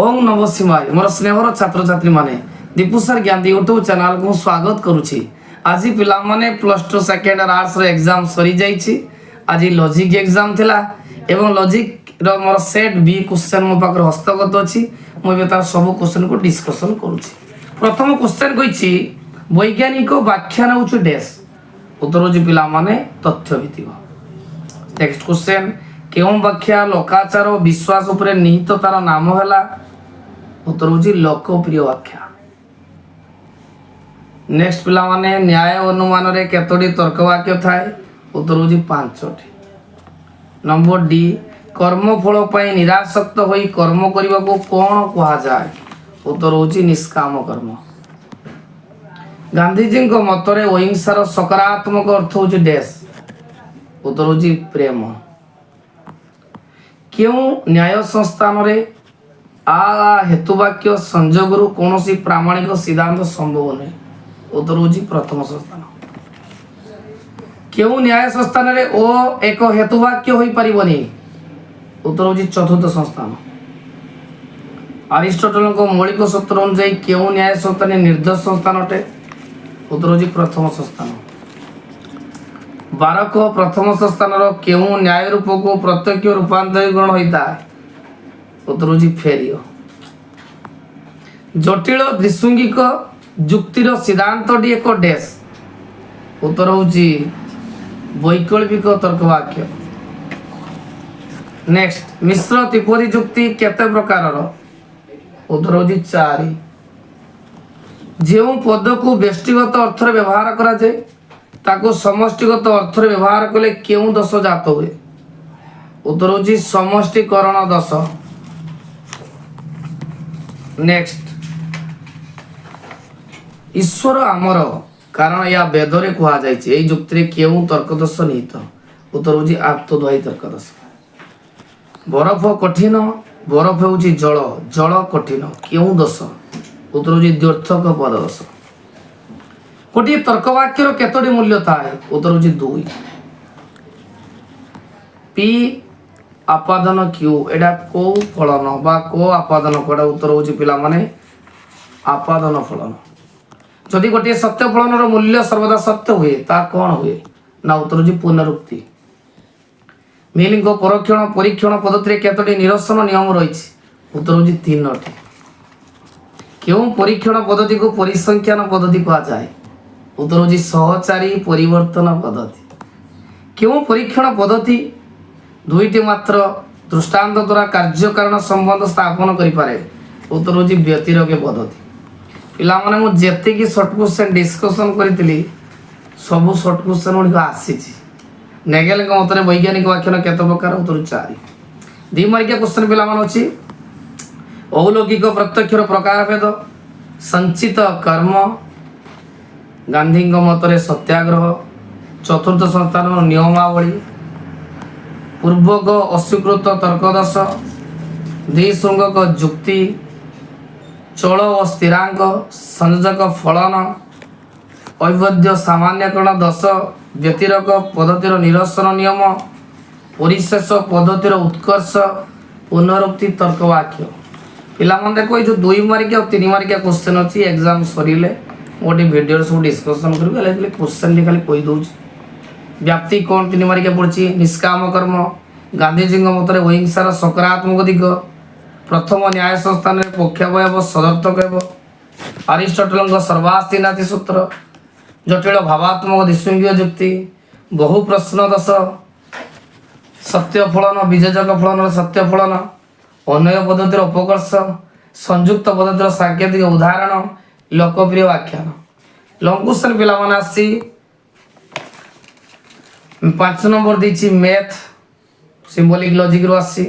ଓಂ ନମ ଶିବାୟ। ମୋର ସ୍ନେହର ଛାତ୍ରଛାତ୍ରୀମାନେ, ଦୀପୁ ସାର୍ ଜ୍ଞାନ ୟୁଟ୍ୟୁବ୍ ଚ୍ୟାନେଲକୁ ମୁଁ ସ୍ୱାଗତ କରୁଛି। ଆଜି ପିଲାମାନେ, ପ୍ଲସ୍ ଟୁ ସେକେଣ୍ଡ ଆର୍ଟ୍ସର ଏକ୍ଜାମ୍ ସରିଯାଇଛି। ଆଜି ଲଜିକ୍ ଏକ୍ଜାମ୍ ଥିଲା ଏବଂ ଲଜିକ୍ର ମୋର ସେଟ୍ ବି କ୍ୱେଶ୍ଚନ୍ ମୋ ପାଖରେ ହସ୍ତଗତ ଅଛି। ମୁଁ ଏବେ ତାର ସବୁ କ୍ୱେଶ୍ଚନ୍କୁ ଡିସ୍କସନ୍ କରୁଛି। ପ୍ରଥମ କ୍ୱେଶ୍ଚନ୍ କହିଛି, ବୈଜ୍ଞାନିକ ବ୍ୟାଖ୍ୟାନ ହେଉଛି ଡେସ୍। ଉତ୍ତର ହେଉଛି ପିଲାମାନେ, ତଥ୍ୟ ଭିତ୍ତିକ। ନେକ୍ସଟ କ୍ୱେଶ୍ଚନ୍, କେଉଁ ବ୍ୟାଖ୍ୟା ଲୋକାଚାର ଓ ବିଶ୍ୱାସ ଉପରେ ନିହିତ, ତାର ନାମ ହେଲା? ଉତ୍ତର ହେଉଛି ଲୋକପ୍ରିୟ ବ୍ୟାଖ୍ୟା। ନେକ୍ସଟ ପିଲାମାନେ, ନ୍ୟାୟ ଅନୁମାନରେ କେତୋଟି ତର୍କବାକ୍ୟ ଥାଏ? ଉତ୍ତର ହେଉଛି ପାଞ୍ଚଟି। ନମ୍ବର ଡି, କର୍ମଫଳ ପାଇଁ ନିରାସକ୍ତ ହୋଇ କର୍ମ କରିବାକୁ କ'ଣ କୁହାଯାଏ? ଉତ୍ତର ହେଉଛି ନିଷ୍କାମ କର୍ମ। ଗାନ୍ଧିଜୀଙ୍କ ମତରେ ଅହିଂସାର ସକାରାତ୍ମକ ଅର୍ଥ ହେଉଛି ଡେସ୍। ଉତ୍ତର ହେଉଛି ପ୍ରେମ। କେଉଁ ନ୍ୟାୟ ସଂସ୍ଥାନରେ ଆ ଆ ହେତୁବାକ୍ୟ ସଂଯୋଗରୁ କୌଣସି ପ୍ରାମାଣିକ ସିଦ୍ଧାନ୍ତ ସମ୍ଭବ ନୁହେଁ? ଉତ୍ତର ହେଉଛି ପ୍ରଥମ ସଂସ୍ଥାନ। କେଉଁ ନ୍ୟାୟ ସଂସ୍ଥାନରେ ଓ ଏକ ହେତୁବାକ୍ୟ ହୋଇପାରିବନି? ଉତ୍ତର ହେଉଛି ଚତୁର୍ଥ ସଂସ୍ଥାନ। ଆରିଷ୍ଟଟଲଙ୍କ ମୌଳିକ ସୂତ୍ର ଅନୁଯାୟୀ କେଉଁ ନ୍ୟାୟ ସଂସ୍ଥାନ ନିର୍ଦ୍ଦୋଷ ସଂସ୍ଥାନ ଅଟେ? ଉତ୍ତର ହେଉଛି ପ୍ରଥମ ସଂସ୍ଥାନ। ବାରକ ପ୍ରଥମ ସଂସ୍ଥାନର କେଉଁ ନ୍ୟାୟ ରୂପକୁ ପ୍ରତ୍ୟକ୍ଷ ରୂପାନ୍ତରୀକରଣ ହୋଇଥାଏ? ଉତ୍ତର ହେଉଛି ଫେରିଓ। ଜଟିଳ ଦ୍ୱିଶୃଙ୍ଗିକ ଯୁକ୍ତିର ସିଦ୍ଧାନ୍ତଟି ଏକ ଡେସ୍। ଉତ୍ତର ହେଉଛି ବୈକଳ୍ପିକ ତର୍କବାକ୍ୟ। ନେକ୍ସଟ, ମିଶ୍ର ତ୍ରିପଦୀ ଯୁକ୍ତି କେତେ ପ୍ରକାରର? ଉତ୍ତର ହେଉଛି ଚାରି। ଯେଉଁ ପଦକୁ ବ୍ୟଷ୍ଟିଗତ ଅର୍ଥରେ ବ୍ୟବହାର କରାଯାଏ, ତାକୁ ସମଷ୍ଟିଗତ ଅର୍ଥରେ ବ୍ୟବହାର କଲେ କେଉଁ ଦୋଷ ଜାତ ହୁଏ? ଉତ୍ତର ହେଉଛି ସମଷ୍ଟିକରଣ ଦୋଷ। ନେକ୍ସଟ, ଈଶ୍ୱର ଆମର, କାରଣ ଏହା ବେଦରେ କୁହାଯାଇଛି, ଏଇ ଯୁକ୍ତିରେ କେଉଁ ତର୍କଦୋଷ ନିହିତ? ଉତ୍ତର ହେଉଛି ଆତ୍ମଦ୍ୱାହୀ ତର୍କଦୋଷ। ବରଫ କଠିନ, ବରଫ ହେଉଛି ଜଳ, ଜଳ କଠିନ, କେଉଁ ଦୋଷ? ଉତ୍ତର ହେଉଛି ଦ୍ୱର୍ଥକ ପଦ ଦୋଷ। ଗୋଟିଏ ତର୍କବାକ୍ୟର କେତୋଟି ମୂଲ୍ୟ ଥାଏ? ଉତ୍ତର ହେଉଛି ଦୁଇ। ପି ଆପାଦାନ କ୍ୟୁ, ଏଇଟା କୋଉ ଫଳନ ବା କୋଉ ଆପାଦାନ କୋଉଟା? ଉତ୍ତର ହେଉଛି ପିଲାମାନେ, ଆପାଦାନ ଫଳନ। ଯଦି ଗୋଟିଏ ସତ୍ୟ ଫଳନର ମୂଲ୍ୟ ସର୍ବଦା ସତ୍ୟ ହୁଏ, ତାହା କ'ଣ ହୁଏ ନା, ଉତ୍ତର ହେଉଛି ପୁନରୁକ୍ତି। ମିଲଙ୍କ ପରୋକ୍ଷଣ ପରୀକ୍ଷଣ ପଦ୍ଧତିରେ କେତୋଟି ନିରସନ ନିୟମ ରହିଛି? ଉତ୍ତର ହେଉଛି ତିନୋଟି। କେଉଁ ପରୀକ୍ଷଣ ପଦ୍ଧତିକୁ ପରିସଂଖ୍ୟାନ ପଦ୍ଧତି କୁହାଯାଏ? ଉତ୍ତର ହେଉଛି ସହଚାରୀ ପରିବର୍ତ୍ତନ ପଦ୍ଧତି। କେଉଁ ପରୀକ୍ଷଣ ପଦ୍ଧତି ଦୁଇଟି ମାତ୍ର ଦୃଷ୍ଟାନ୍ତ ଦ୍ୱାରା କାର୍ଯ୍ୟକାରଣ ସମ୍ବନ୍ଧ ସ୍ଥାପନ କରିପାରେ? ଉତ୍ତର ହେଉଛି ବ୍ୟତିରେକ ପଦ୍ଧତି। ପିଲାମାନେ, ମୁଁ ଯେତିକି ସର୍ଟ କ୍ୱେଶ୍ଚନ୍ ଡିସ୍କସନ୍ କରିଥିଲି, ସବୁ ସର୍ଟ କ୍ୱେଶ୍ଚନ୍ ଗୁଡ଼ିକ ଆସିଛି। ନେଗେଲଙ୍କ ମତରେ ବୈଜ୍ଞାନିକ ବ୍ୟାଖ୍ୟାନ କେତେ ପ୍ରକାର? ଉତ୍ତର ଚାରି। 2 ମାର୍କିଆ କ୍ୱେଶ୍ଚନ୍ ପିଲାମାନେ ଅଛି, ଔଲୌକିକ ପ୍ରତ୍ୟକ୍ଷର ପ୍ରକାରଭେଦ, ସଞ୍ଚିତ କର୍ମ, ଗାନ୍ଧୀଙ୍କ ମତରେ ସତ୍ୟାଗ୍ରହ, ଚତୁର୍ଥ ସଂସ୍ଥାନର ନିୟମାବଳୀ, ପୂର୍ବକ ଅସ୍ୱୀକୃତ ତର୍କଦୋଷ, ଦ୍ୱିଶୃଙ୍ଗକ ଯୁକ୍ତି, ଚଳ ଓ ସ୍ଥିରାଙ୍କ, ସଂଯୋଜକ ଫଳନ, ଅବୈଧ ସାମାନ୍ୟକରଣ ଦୋଷ, ବ୍ୟତିରେକ ପଦ୍ଧତିର ନିରସନ ନିୟମ, ପରିଶେଷ ପଦ୍ଧତିର ଉତ୍କର୍ଷ, ପୁନରୁକ୍ତି ତର୍କବାକ୍ୟ। ପିଲାମାନେ ଦେଖ, ଏଇ ଯେଉଁ 2 ମାର୍କିଆ ଆଉ 3 ମାର୍କିଆ କ୍ୱେଶ୍ଚନ୍ ଅଛି, ଏକ୍ଜାମ୍ ସରିଲେ ମୁଁ ଗୋଟେ ଭିଡ଼ିଓରେ ସବୁ ଡିସ୍କସନ୍ କରିବି। ହେଲେ ଖାଲି କ୍ୱେଶ୍ଚନ୍ଟି ଖାଲି କହିଦେଉଛି। ବ୍ୟାପ୍ତି କ'ଣ? 3 ମାର୍କିଆ ପଡ଼ିଛି। ନିଷ୍କାମ କର୍ମ, ଗାନ୍ଧିଜୀଙ୍କ ମତରେ ଅହିଂସାର ସକାରାତ୍ମକ ଦିଗ, ପ୍ରଥମ ନ୍ୟାୟ ସଂସ୍ଥାନରେ ପକ୍ଷାବୟବ ସଦର୍ଥକ ହେବ, ଆରିଷ୍ଟଟଲଙ୍କ ସର୍ବାସ୍ତି ସୂତ୍ର, ଜଟିଳ ଭାବାତ୍ମକ ଦ୍ୱିଶୃଙ୍ଗୀୟ ଯୁକ୍ତି, ବହୁ ପ୍ରଶ୍ନ ଦୋଷ, ସତ୍ୟ ଫଳନ, ବିଯୋଜକ ଫଳନର ସତ୍ୟ ଫଳନ, ଅନ୍ୱୟ ପଦ୍ଧତିର ଅପକର୍ଷ, ସଂଯୁକ୍ତ ପଦ୍ଧତିର ସାଙ୍କେତିକ ଉଦାହରଣ, ଲୋକପ୍ରିୟ ଆଖ୍ୟାନ। ଲଙ୍ଗ କ୍ୱେଶ୍ଚନ୍ ପିଲାମାନେ ଆସିଛି। 5 ନମ୍ବର ଦେଇଛି, ମ୍ୟାଥ୍ ସିମ୍ବଲିକ୍ ଲଜିକ୍ରୁ ଆସିଛି।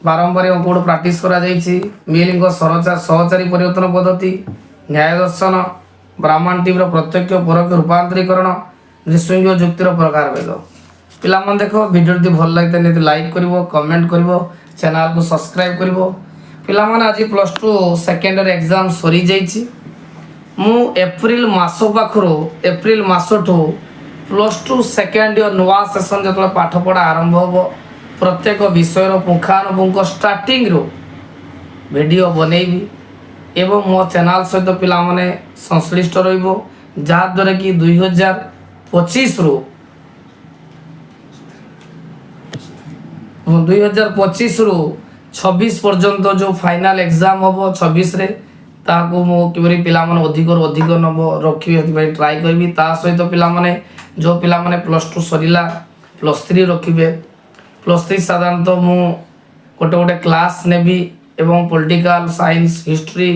ବାରମ୍ବାର ଅଙ୍କ ପ୍ରାକ୍ଟିସ୍ କରାଯାଇଛି। ମିଲଙ୍କ ସହଚାରୀ ପରିବର୍ତ୍ତନ ପଦ୍ଧତି, ନ୍ୟାୟ ଦର୍ଶନ, ବ୍ରାହ୍ମଣ ପ୍ରତ୍ୟକ୍ଷ ପରୋକ୍ଷ ରୂପାନ୍ତରୀକରଣ, ଦ୍ୱିଶୃଙ୍ଗୀୟ ଯୁକ୍ତିର ପ୍ରକାରଭେଦ। ପିଲାମାନେ ଦେଖ, ଭିଡ଼ିଓ ଯଦି ଭଲ ଲାଗିଥାଏ, ନିହାତି ଲାଇକ୍ କରିବ, କମେଣ୍ଟ କରିବ, ଚ୍ୟାନେଲକୁ ସବସ୍କ୍ରାଇବ୍ କରିବ। ପିଲାମାନେ, ଆଜି plus two second year exam ସରିଯାଇଛି। ମୁଁ ଏପ୍ରିଲ ମାସ ପାଖରୁ, ଏପ୍ରିଲ ମାସଠୁ ପ୍ଲସ୍ ଟୁ ସେକେଣ୍ଡ ଇୟର ନୂଆ ସେସନ୍ ଯେତେବେଳେ ପାଠପଢ଼ା ଆରମ୍ଭ ହେବ, ପ୍ରତ୍ୟେକ ବିଷୟର ପୁଙ୍ଖାନୁପୁଙ୍ଖ ଷ୍ଟାର୍ଟିଂରୁ ଭିଡ଼ିଓ ବନେଇବି ଏବଂ ମୋ ଚ୍ୟାନେଲ୍ ସହିତ ପିଲାମାନେ ସଂଶ୍ଳିଷ୍ଟ ରହିବ, ଯାହାଦ୍ୱାରା କି 2025ରୁ 2025ରୁ 26 ପର୍ଯ୍ୟନ୍ତ ଯେଉଁ ଫାଇନାଲ୍ ଏକ୍ଜାମ୍ ହେବ 26ରେ, ତାହାକୁ ମୁଁ କିପରି ପିଲାମାନେ ଅଧିକରୁ ଅଧିକ ନମ୍ବର ରଖିବେ, ସେଥିପାଇଁ ଟ୍ରାଏ କରିବି। ତା ସହିତ ପିଲାମାନେ, ଯେଉଁ ପିଲାମାନେ +2 ସରିଲା, +3 ରଖିବେ, +3 ସାଧାରଣତଃ ମୁଁ ଗୋଟେ ଗୋଟେ କ୍ଲାସ୍ ନେବି ଏବଂ ପଲିଟିକାଲ ସାଇନ୍ସ, ହିଷ୍ଟ୍ରି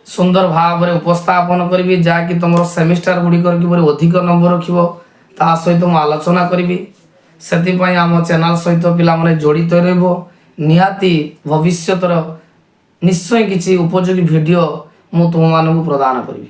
ସୁନ୍ଦର ଭାବରେ ଉପସ୍ଥାପନ କରିବି, ଯାହାକି ତୁମର ସେମିଷ୍ଟାର ଗୁଡ଼ିକରେ କିପରି ଅଧିକ ନମ୍ବର ରଖିବ, ତା ସହିତ ମୁଁ ଆଲୋଚନା କରିବି। ସେଥିପାଇଁ ଆମ ଚ୍ୟାନେଲ୍ ସହିତ ପିଲାମାନେ ଜଡ଼ିତ ରହିବ। ନିହାତି ଭବିଷ୍ୟତର ନିଶ୍ଚୟ କିଛି ଉପଯୋଗୀ ଭିଡ଼ିଓ ମୁଁ ତୁମମାନଙ୍କୁ ପ୍ରଦାନ କରିବି।